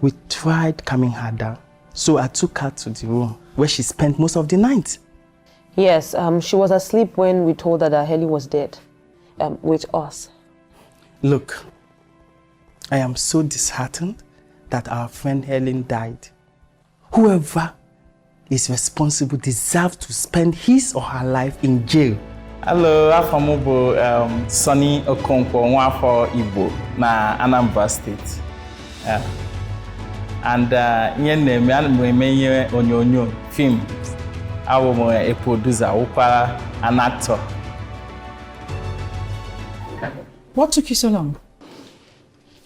We tried calming her down, so I took her to the room where she spent most of the night. Yes, she was asleep when we told her that Heli was dead, with us. Look, I am so disheartened that our friend Helen died. Whoever is responsible deserves to spend his or her life in jail. Hello, I'm Sunny Okonkwu for Igbo na Anambra State. And na-eme onye film. I am a producer, an actor. What took you so long?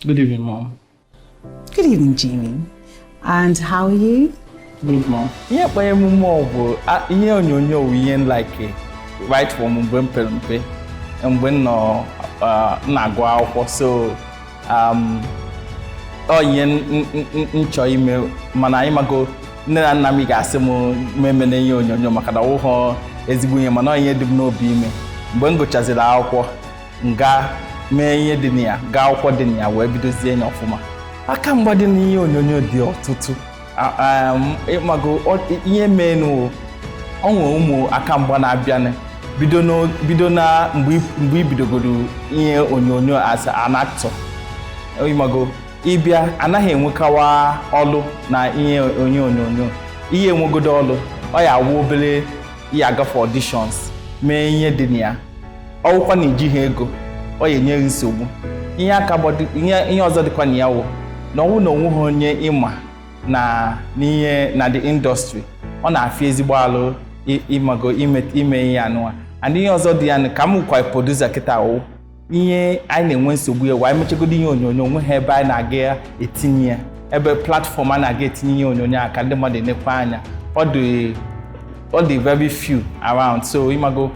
Good evening, Mom. Good evening, Jimmy. And how are you? Good, Mom. Yeah, but I'm more like right from Mkparitauka and when no so enjoy me mana imago na mi ga-asị m memene ihe onyonyo maka na ụhọ ezigbo ihe mana ihe dị m n'obi ime mgbe m gụchaziri akwụkwọ nga mee ihe dị na ya gaa akwụkwọ dị na ya wee bidozie enye ọfụma aka mgba dị na ihe onyonyo dị ọtụtụ ịmago ihe menu onwe ụmụ aka mgba na-abịa bido na mgbe ibidogoro ihe onyonyo as an actor ịmago ịbịa anaghị enwekawa ọlụ na ihe onyonyo ihe enwegodo ọlụ ọ ya awụ obere ya agafe auditions mee ihe dị na ya ọwụkwa na iji ha ego ọ ya enye nsogbu ihe aka bọdụ ihe ọzọ dịkwa na ya wụ na ọnwụ na onwe ha onye ịma na n'ihe na the industry ọ na-afị ezigbo alụ ịmago ime ihe anụwa and ihe ọzọ dị ya ka m kwa producer kịta awụ ihe anyị na-enwe nsogbu ya wee mechegodo ihe onyonyo onwe ha ebe anyị na-aga etinye ya ebe platform a na-aga etinye ihe onyonyo aka ndị mmadụ enekwa anya ọ dị very few around so ịmago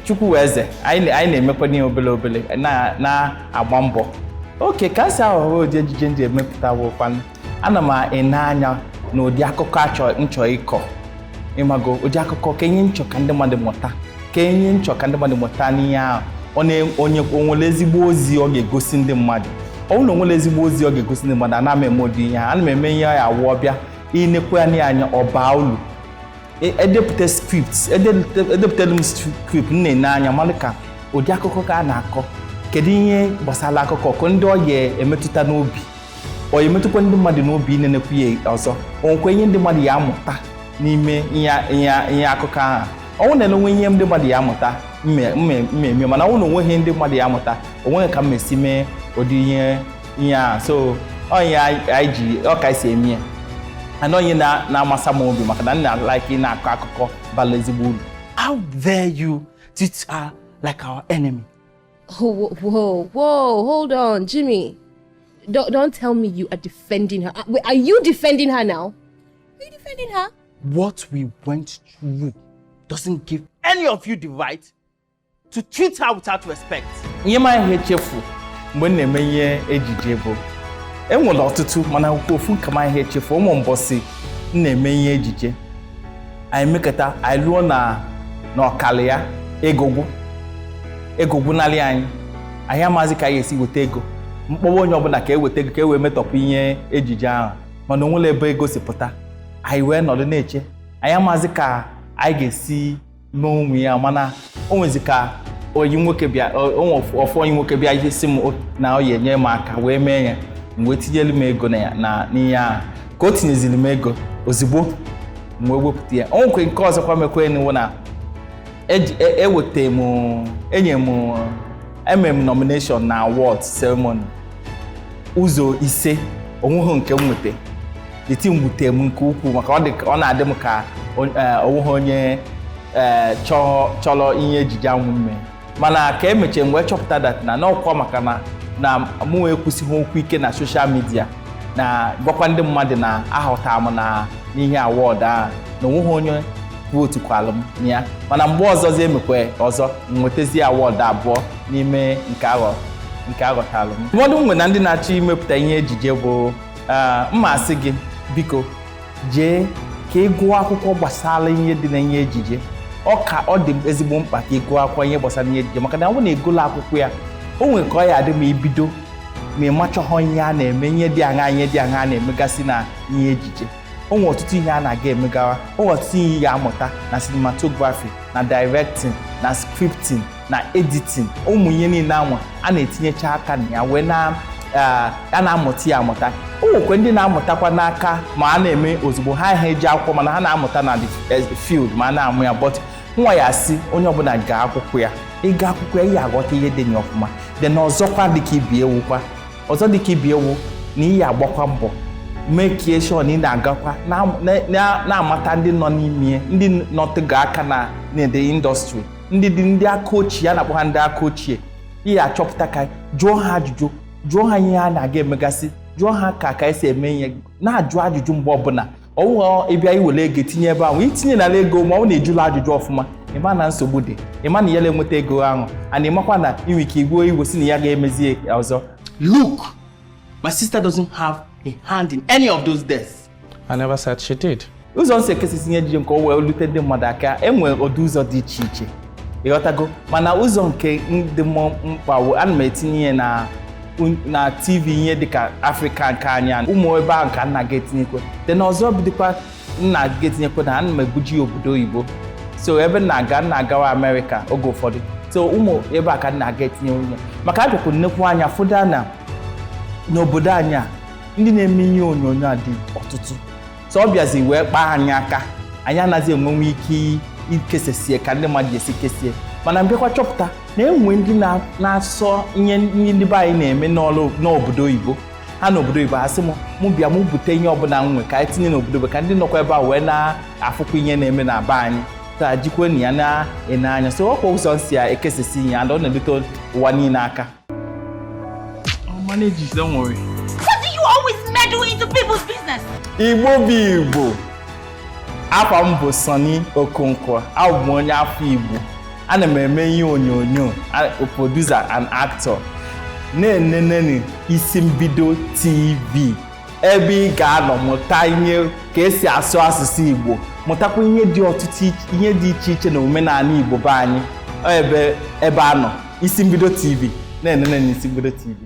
chukwu wee eze anyị na-emekwa n'ihe obele na-agba mbọ oke ka nsị ahụhụ ụdị ejije ndị emepụta wụkwanụ ana m ene anya na ụdị akụkọ nchọ ịkọ ịmago ụdị akụkọ ka enye nchọ ka ndị mmadụ mụta n'ihe ahụ onye onwere ezigbo ozi ọ ga-egosi ndị mmadụ ọ na onwere ezigbo ozi ọ ga-egosi ndị mmadụ ana m eme ụdị ihe ana m eme ihe ya awụ ọbịa inekwa anya ọba ulu edepụta script edepụtara m script na-ene anya mmadụ ka ụdị akụkọ ka a na-akọ kedu ihe gbasara akụkọ ka ndị ọ ga-emetụta n'obi ọ emetụkwa ndị mmadụ n'obi inenekwu ya ọzọ onwekwa ihe ndị mmadụ ya amụta n'ime ihe akụkọ ahụ ọnwụ na-enwe ihe ndị mmadụ ya amụta mmemme mana ọnwụ na onwe ihe ndị mmadụ ya amụta onweghị ka m esi mee ụdị ihe a so onye anyị ji ọka isi eme ya and onye na-amasa m obi maka na nna like ị na-akọ akụkọ bara ezigbo uru. How dare you treat her like our enemy? Whoa, hold on, Jimmy. Don't tell me you are defending her. Wait, are you defending her now? Are you defending her? What we went through doesn't give any of you the right to treat her without respect. Ihe ma ihe chefu mgbe na-eme ihe ejije bụ enwere ọtụtụ mana ofu kama ihe chefu ụmụ mbọsị na-eme ihe ejije anyị mekata anyị lụọ na ọkala ya egogwu nalị anyị amazi ka anyị esi weta ego mkpọwa onye ọbụla ka eweta ego ka wee metọpụ ihe ejije ahụ mana onwere ebe ego si pụta anyị wee nọdụ na-eche anyị amazi ka anyị ga-esi n'onwe ya mana o nwezi ka onye nwoke bịa ọfụ onye nwoke bịa isi m na ọ ya enye m aka wee mee ya mgbe tinyelu m ego na n'ihe ahụ ka o tinyeziri m ego ozugbo mgbe wepụta ya o nwekwe nke ọzọkwa mekwe n'iwu na emere m nomination na award ceremony ụzọ ise onweghị nke m nweta eti m wute m nke ukwuu maka ọ na-adị m ka onweghị onye chọrọ ihe ejije ahụ mme mana ka emechie mgbe chọpụta dat na n'ọkwa maka na mụ ekwusighị okwu ike na social media na gwakwa ndị mmadụ na ahụta m na n'ihe award ahụ na onweghị onye votu kwalụ m ya mana mgbe ọzọzi emekwe ọzọ nwetazie award abụọ n'ime nke aghọtalụ m ụfọdụ mgbe na ndị na-achọ imepụta ihe ejije bụ mmasị gị biko jee ka ị gụọ akwụkwọ gbasara ihe dị na ihe ejije ọ dị ezigbo mkpa ka ị gụọ akwụkwọ ihe gbasara ihe ejije maka na ọ na-egolo akwụkwọ ya o nwere ka ọ ya adị ma ibido ma ịmachọghọ ihe a na-eme ihe dị aṅa na-emegasị na ihe ejije onwe ọtụtụ ihe a na-aga emegawa onwe ọtụtụ ihe ya amụta na cinematography na directing na scripting na editing ụmụ ihe niile anwa a na-etinyecha aka na ya wee a na-amụta ya amụta ụmụkwe ndị na-amụtakwa n'aka ma a na-eme ozugbo ha eji akwụkwọ mana ha na-amụta na the field ma a na-amụ ya but nwa ya si onye ọbụla gaa akwụkwọ ya ịga akwụkwọ ya ihe aghọta ihe dị ya ọfụma dị na ọzọkwa dịka ibi ewu kwa ọzọ dịka ibi ewu na ihe agbakwa mbọ mekie sure na ị na-agakwa na-amata ndị nọ n'ime ndị nọtego aka na the industry ndị aka ochie a na-akpọ ha ndị aka ochie ihe achọpụta ka jụọ ha ajụjụ jụọ ha ihe a na-aga emegasị jụọ ha ka esi eme ihe na-ajụ ajụjụ mgbe ọbụla ọwụghọ ịbịa iwere ego tinye ebe ahụ itinye n'ala ego ma ọ na-ejula ajụjụ ọfụma ịma na nsogbu dị ịma na ya na-enweta ego ahụ a na-emakwa na inwe ike igbuo igwe si na ya ga-emezi ọzọ. Look, my sister doesn't have a hand in any of those deaths. I never said she did. Ụzọ nsi ekesisi ihe ejije nke o wee lute ndị mmadụ aka enwere ụdị ụzọ dị iche iche ịghọtago mana ụzọ nke ndị mkpa ana m etinye ihe na TV ihe dịka Africa nke anya ụmụ ebe ahụ ka nna ga-etinyekwa dị na ọzọ bidokwa nna ga-etinyekwa na ana m ebuji obodo oyibo so ebe na-agawa America oge ụfọdụ so ụmụ ebe a ka nna ga-etinye nwunye maka abịakwa nnekwu anya fụda na n'obodo anyị ndị na-eme ihe onyonyo a dị ọtụtụ so ọ bịazi wee kpaa anyị aka anyị anaghị enwenwe ike ikesesie ka ndị mmadụ esi kesie mana mbịakwa chọpụta na enwe ndị na-asọ ihe ndị be anyị na-eme n'obodo oyibo ha n'obodo oyibo ha sị mụ bịa mụ bute ihe ọbụla nwe ka anyị tinye n'obodo oyibo ka ndị nọkwa ebe a wee na-afụkwa ihe na-eme na be anyị ka jikwa na ya na-ene anya so ọkwa ụzọ nsi ya ekesisi ihe ọ na-edute ụwa niile aka. What do you always meddle into people's business? Igbo bụ Igbo. Afa m bụ Sunny Okonkwu. Abụ m onye afọ Igbo. Ana m eme ihe onyonyo, a producer and actor. Na-enene Isi Mbido TV. Ebe ị ga-anọ mụta ihe ka esi asụ asụsụ Igbo. Mụtakwa ihe dị ọtụtụ ihe dị iche iche na omenala Igbo be anyị. Ebe a nọ Isi Mbido TV. Na-enene Isi Mbido TV.